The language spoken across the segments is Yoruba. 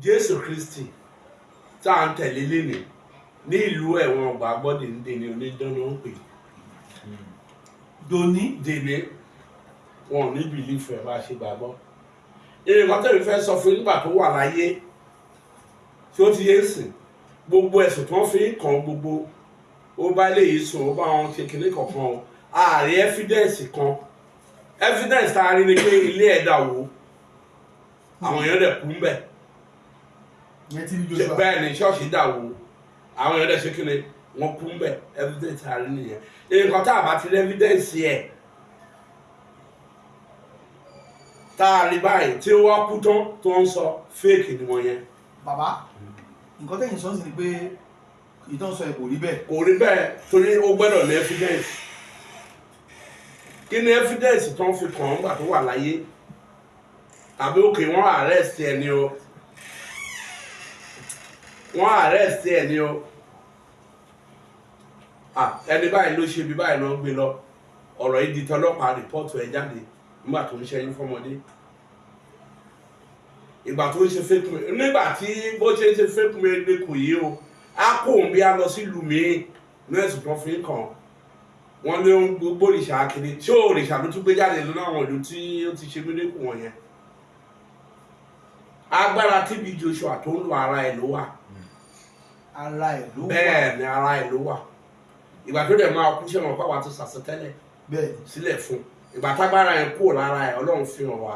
Jésù Kristi tá à ń tẹ̀lé lénìí, ní ìlú ẹ̀wọ̀n ọgbà gbọ́dọ̀ ń dèní onídán ló ń pè. Dòní. Dèní, wọn ò ní belief ẹ̀ bá ṣe gbàgbọ́. Nǹkan tẹ̀mí fẹ́ sọ fún nígbà tó wà láyé tí ó ti yé sìn, gbogbo ẹ̀sùn tó ń fi ń kàn, gbogbo ó bá eléyìí sùn, ó bá wọn ṣe kinní kankan o, ààrẹ evidence kan. Evidence tá a rí ni pé ilé ẹ̀ dà wó, àwọn èèyàn dẹ̀ kú ń bẹ̀. Ìyẹn TB Joshua. Bẹ́ẹ̀ ni, ṣọ́ọ̀ṣì dà wó, àwọn èèyàn dẹ̀ ṣe kíni, wọ́n kú ń bẹ̀. Evidence tá a rí nìyẹn. Nǹkan tá a bá ti rí evidence ẹ̀ tá a rí báyìí tí ó wá kú tán tó ń sọ, fake ni wọ́n yẹn. Bàbá, nǹkan tẹ̀yìn sọ sí ni pé ìtàn sọ ẹ̀ kò rí bẹ́ẹ̀. Kò rí bẹ́ẹ̀, torí ó gbọ́dọ̀ ní evidence. Kí ni evidence tó ń fi kàn án gbà tó wà láyé? Tàbí òkè wọ́n arrest ẹ̀ ni o, wọ́n arrest ẹ̀ ni o. Ah, ẹni báyìí ló ṣe bí báyìí náà, gbé lọ, ọ̀rọ̀ yìí di tọlọ́pàá, report ẹ̀ jáde nígbà tó ń ṣẹ́yìn fọ́mọdé, ìgbà tó ń ṣe fake miracle, nígbà tí bó ṣe ń ṣe fake miracle yìí o, á kó òun bí a lọ sílùú míì ní ẹ̀sùn tó fi ń kàn wọ́n lé ń gbogbo òrìṣà kiri tí òrìṣà ló tún gbé jáde lọ́nà àwọn ìlú tí ó ti ṣe miracle wọ̀nyẹn. Agbára TB Joshua tó ń lo, ara ẹ̀ ló wà. Ara ẹ̀ ló wà. Bẹ́ẹ̀ ni, ara ẹ̀ ló wà. Ìgbà tó dẹ̀ máa kú, ṣé wọn pàwọn àti sàsọtẹ́lẹ̀ sílẹ̀ fún ìgbà tágbára yẹn kúrò lára ẹ̀, Ọlọ́run fi hàn wá.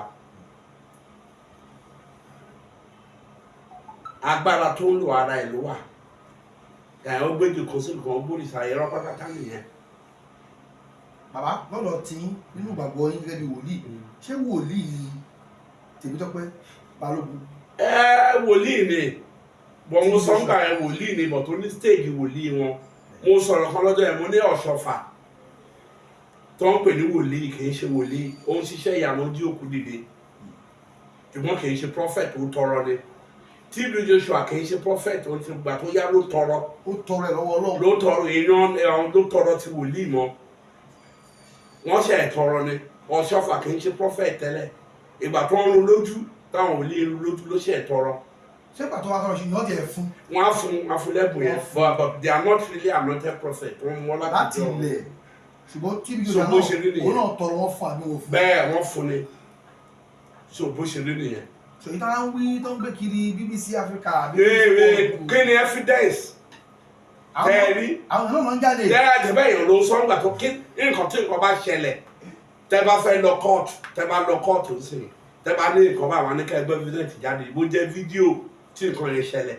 Agbára tó ń lo, ara ẹ̀ ló wà. Ẹ̀ ó gbéjì kan sí kan, ó gbóríṣà ẹ̀rọ pátápátá nìyẹn. Bàbá, lọ́dọ̀ tí nínú ìgbàgbọ́ yín gẹ́gẹ́ bí wòlíì, ṣé wòlíì Tèmítọ́pẹ́ Balógun? Ẹ wòlíì ni bọ̀, mo sọ ń gbà ẹ, wòlíì ni bọ̀, tó ní stage wòlíì wọn. Mo sọ̀rọ̀ kan lọ́jọ́ yẹn, mo ní Ọ̀ṣọ́fà tó ń pè ní wòlíì kì í ṣe wòlíì. Ó ń ṣiṣẹ́ ìyanu ojú òkú dìde, ṣùgbọ́n kì í ṣe prophet, ó tọrọ ni. TB Joshua kì í ṣe prophet, ó ti gbà tó yá ló tọrọ. Ó tọrọ ẹ̀ lọ́wọ́ Ọlọ́run. Ló tọrọ èèyàn ẹ̀hún, ló tọrọ ti wòlíì mọ́, wọ́n ṣe ẹ̀ tọrọ ni. Ọ̀ṣọ́fà kì í ṣe prophet tẹ́lẹ̀. Ìgbà tó ń ru lójú, táwọn wòlíì ń ru lójú, ló ṣe ẹ̀ tọrọ. Ṣé pàtó wa sọ̀rọ̀ ṣe ni wọ́n ti ẹ̀ fún? Wọ́n á fún, wọ́n á fún lẹ́bùn yẹn, but they are not really anointed prophet. Wọ́n mú wọn láti láti jọ ilẹ̀, ṣùgbọ́n TB So Joshua bó náà ṣe rí nìyẹn. òun náà tọrọ, wọn fún àbí wọn fún? Bẹ́ẹ̀, wọ́n fún ni. So bó ṣe rí nìyẹn. So ìtara ń wí tó ń gbé kiri BBC Africa. Ee, kí ni evidence tẹ́ ẹ rí? Àwọn náà máa ń jáde. Tẹ́ ẹ jẹ́ bẹ́ẹ̀ yẹn ló sọ ńgbà tó kí nǹkan tí nǹkan bá ṣẹlẹ̀, tẹ́ bá fẹ́ lọ court, tẹ́ bá lọ court sí i, tẹ́ bá ní nǹkan bá wà ní ká ẹgbẹ́ evidence jáde, bó jẹ́ fídíò tí nǹkan yẹn ṣẹlẹ̀.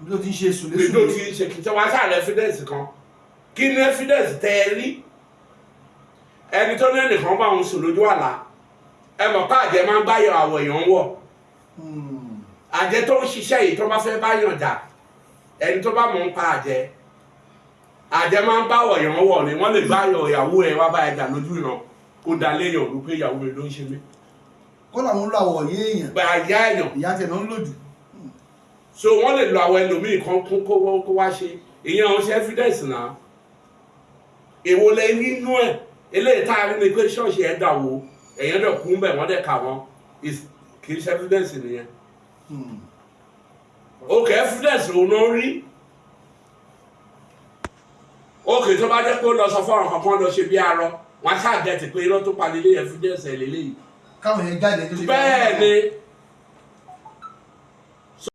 Ibi tó ti ń ṣe sùlé. Ibi tó ti ń ṣe kí tí wọ́n á sàrẹ̀ evidence kan. Kí ni evidence tẹ́ ẹ rí? Ẹni tó ní ẹnìkan bá òun sùn lójú àlá, ẹ mọ̀ pé àjẹ́ máa ń báyọ̀ àwọ̀ èèyàn wọ̀. Àjẹ́ tó ń ṣiṣẹ́ yìí, tó bá fẹ́ báyọ̀ jà, ẹni tó bá mọ̀ ń pa àjẹ́, àjẹ́ máa ń bá èèyàn wọ̀ ni. Wọ́n lè báyọ̀ ìyàwó ẹ wá bá ẹ jà lójú ìran, kó da léèyàn rú pé ìyàwó mi ló ń ṣe mí. Kó làwọn ń lo àwọ̀ yé èèyàn. Gba àyà èèyàn. Ìyá tiẹ̀ náà ń lò jù. So wọ́n lè lo àwọn ẹlòmíì kan kún kó wá ṣe ìyẹn ọ̀hún ṣe evidence náà. Èwo lẹ rí inú ẹ̀? Eléyìí tá a rí ni pé ṣọ́ọ̀ṣì ẹ̀ dà wó, èèyàn dẹ̀ kú bẹ̀, wọ́n dẹ̀ kà wọ́n. Kì í ṣe evidence nìyẹn. Ok, evidence òun ló ń rí. Ok, tó bá jẹ́ pé ó lọ sọ fún àwọn kankan lọ ṣe bí arọ, wọn á ṣáà gẹ̀tì pé irọ́ tó pa lélẹ̀, evidence ẹ̀ lélẹ́yìí. Káwọn yẹn jáde tó ṣe. Bẹ́ẹ̀ ni.